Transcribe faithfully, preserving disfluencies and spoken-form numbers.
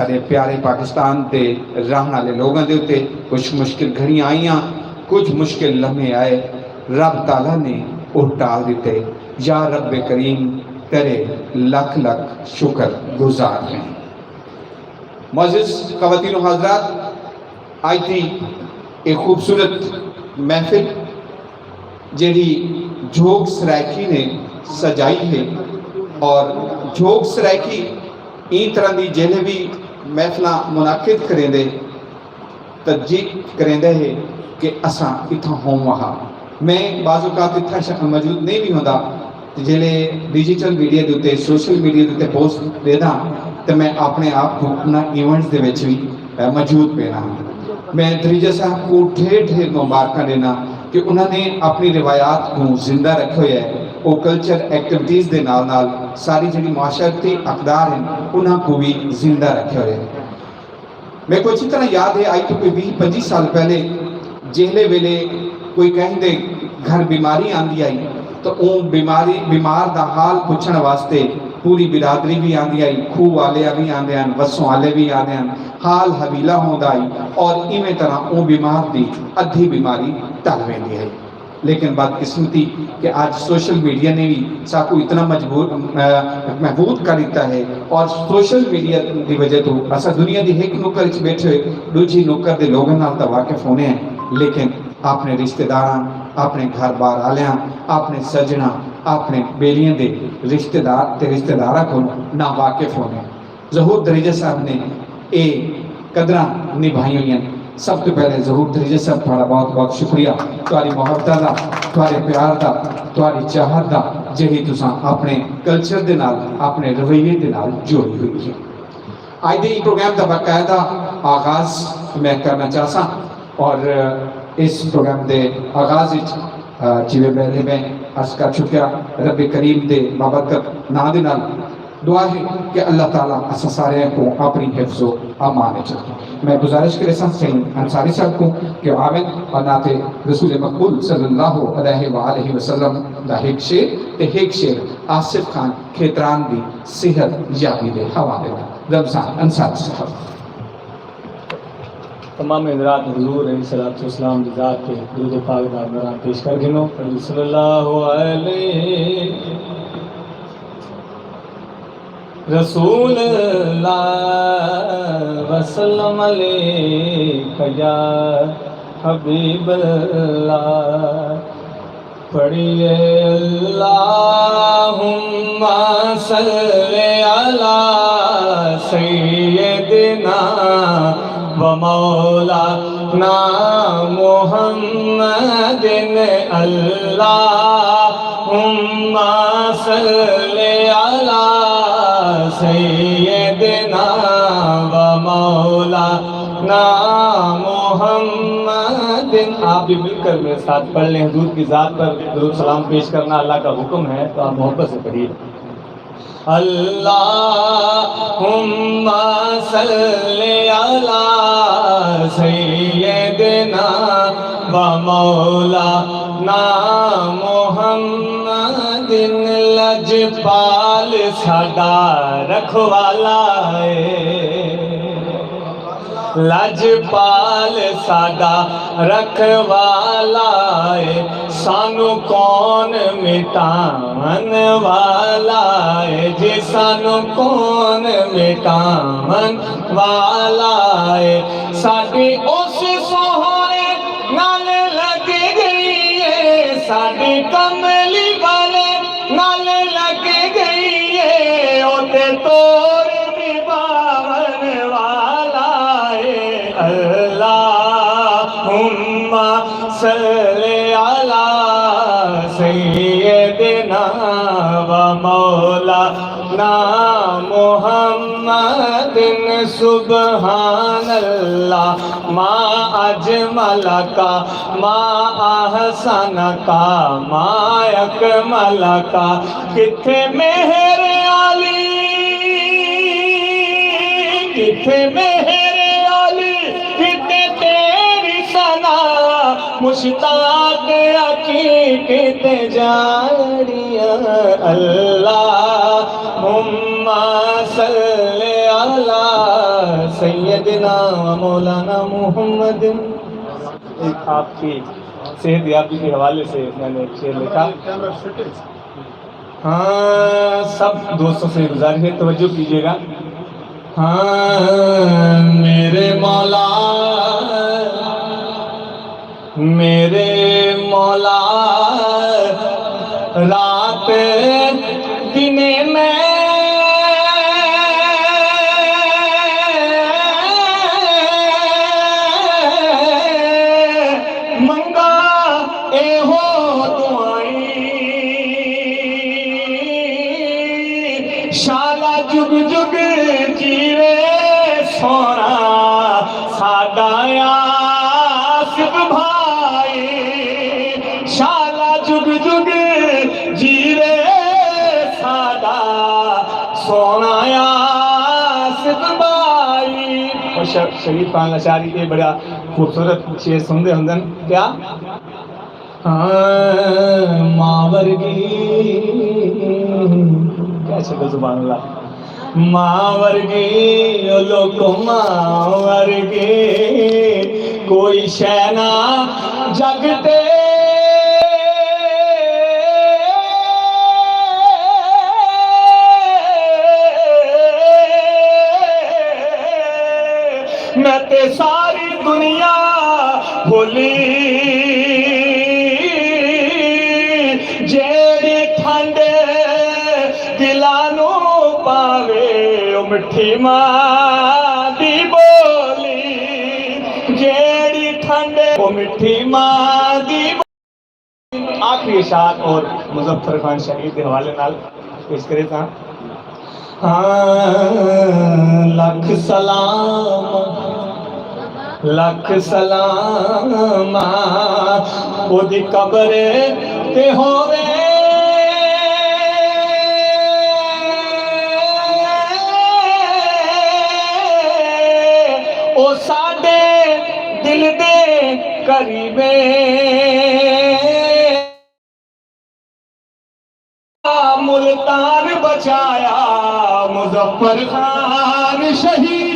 ساݙے پیارے پاکستان دے رہݨ آلے لوگاں دے اتے کجھ مشکل گھڑیاں آئیاں، کجھ مشکل لمحے آئے، رب تعالیٰ نے او ٹال ݙتے۔ یا رب کریم، تیݙے لکھ لکھ شکر گزار ہیں۔ معزز خواتین و حضرات، اڄ دی اے خوبصورت محفل جیڑھی جھوک سرائیکی نے سجائی ہے، اور جھوک سرائیکی ایں طرح دی جیلھے وی محفلاں منعقد کریندے، تجدید کریندے ہے کہ اساں اتھاں ہوواں ہا۔ میں بعض اوقات اتھاں شا-، موجود نہیں وی ہوندا، تے جیلھے ڈیجیٹل میڈیا دے اتے، سوشل میڈیا دے اتے پوسٹ ݙینداں، تے میں اپݨے آپ کوں انہاں ایونٹس دے وچ وی، اے، موجود پینداں۔ میں دھریجہ صاحب کوں ڈھیر ڈھیر مبارکاں ݙینداں کہ انہاں نے اپݨی روایات کوں زندہ رکھے ہوئے ہے۔ او کلچر ایکٹیویٹیز دے نال نال ساری جیڑھی معاشرتی اقدار ہن، انہاں کوں وی زندہ رکھے ہوئے ہے۔ میکوں اچھی طرح یاد ہے، اڄ توں کوئی ویہہ پنجی سال پہلے جیلھے ویلے کوئی کہیں دے گھر بیماری آندی آئی، تو اوں بیماری، بیمار دا حال پچھݨ واسطے پوری برادری وی آندی آئی، کھوہ والے وی آندے ہن، وسوں والے وی آندے ہن، حال حویلہ ہوندا آئی، اور ایویں طرح اوں بیمار دی ادھی بیماری ٹل ویندی آئی۔ لیکن بدقسمتی کہ اڄ سوشل میڈیا نے وی ساکوں اتنا مجبور، آ، محبوب کر ݙتا ہے، اور سوشل میڈیا دی وجہ توں اساں دنیا دی ہک نکر وچ ٻیٹھے ہوئے ݙوجھی نکر دے لوگاں نال تاں واقف ہونے ہیں، لیکن اپݨے رشتہ داراں، اپݨے گھر بار آلیاں، اپݨے سڄݨاں، اپݨے ٻیلیاں دے رشتہ دار تے رشتہ داراں کوں نا واقف ہونے ہیں۔ ظہور دھریجہ صاحب نے اے قدراں نبھائی ہوئی ہیں۔ سب توں پہلے ظہور دھریجہ صاحب، تہاݙا بہت بہت شکریہ، تہاݙی محبتاں دا، تہاݙے پیار دا، تہاݙی چاہت دا، جیڑھی تساں اپݨے کلچر دے نال، اپݨے رویے دے نال جوڑی ہوئی ہے۔ اڄ دے ایں پروگرام دا باقاعدہ آغاز میں کرنا چاہساں، اور اس پروگرام دے آغاز وچ، آ، جیویں پہلے میں عرض کر چکیا، رب کریم دے بابرکت ناں دے نال دعا ہے کہ اللہ تعالیٰ اساں سارے کوں اپݨی حفظ و امان وچ رکھے۔ میں گزارش کریساں سئیں انصاری صاحب کوں کہ آون اور نعت رسول مقبول صلی اللہ علیہ وآلہ وسلم دا ہک شعر تے ہک شعر آصف خان کھیتران دی صحت یابی دے حوالے نال۔ رمضان انصاری صاحب۔ تمام حضرات حضور علیہ الصلوۃ والسلام دی ذات تے درود پاک دا نعرہ پیش کر گھنو۔ صلی اللہ علیہ رسول اللہ وسلم علیک یا حبیب اللہ۔ پڑھیے اللہم صل علی سیدنا و مولانا محمد، اللہم صل علی سیدنا و مولانا محمد۔ آپ بھی مل کر میرے ساتھ پڑھ لیں، حضور کی ذات پر درود سلام پیش کرنا اللہ کا حکم ہے، تو آپ محبت سے پڑھیے۔ اللہم صل علی سیدنا و مولانا محمد۔ لجپال ساݙا رکھوالا اے، لجپال ساݙا رکھوالا اے، سانوں کون مٹاوݨ والا اے جی، سانوں کون مٹاوݨ والا اے۔ ساݙی اس سوہݨے نال لڳ ڳئی اے، ساݙی کملی والے نال لڳ ڳئی اے، او تے توڑ نبھاوݨ والا اے۔ اللہم صل علی سیدنا و مولانا محمد۔ سبحان اللہ، ما اجمل کا، ما احسن کا، ما اکمل کا۔ کتھے مہر آلی، کتھے مہر آلی، کتھے تیݙی ثنا، مشتاق اکھیں کتھے جاݨیاں۔ اللہم صل علی سیدنا و مولانا محمد۔ ایک آپ کی صحت یابی کے حوالے سے میں نے شعر لکھا۔ ہاں، سب دوستوں سے گزارش ہے، توجہ کیجیے گا۔ ہاں، میرے مولا، میرے مولا، رات دنے میں منگا اے ہو دعائیں، شالا جگ جگ جیوے سونا ساڈا آصف بھائی، شالا جگ جگ جیوے ساڈا سونا آصف بھائی۔ اور ش-، شریف خان لشاری کے بڑا خوبصورت شعر سندے ہوندن۔ کیا؟ ہاں، ماں ورگی، کیا شعر ہے، سبحان اللہ۔ ماں ورگی، او لوکو، ماں ورگی کوئی شے نہ جگ تے۔ میں تے ساری دنیا بھلی، جیڑھی ٹھنڈ دلاں نوں پاوے، او مٹھی ماں دی ٻولی، جیڑھی ٹھنڈ، او مٹھی ماں دی۔ آخری اشعار اور مظفر خان شہید دے حوالے نال پیش کرے تاں۔ ہاں، لکھ سلام، لکھ سلام، اودی قبر تے ہووے۔ او ساڈے دل دے قریبیں، ملتان بچایا مظفر خان شہید۔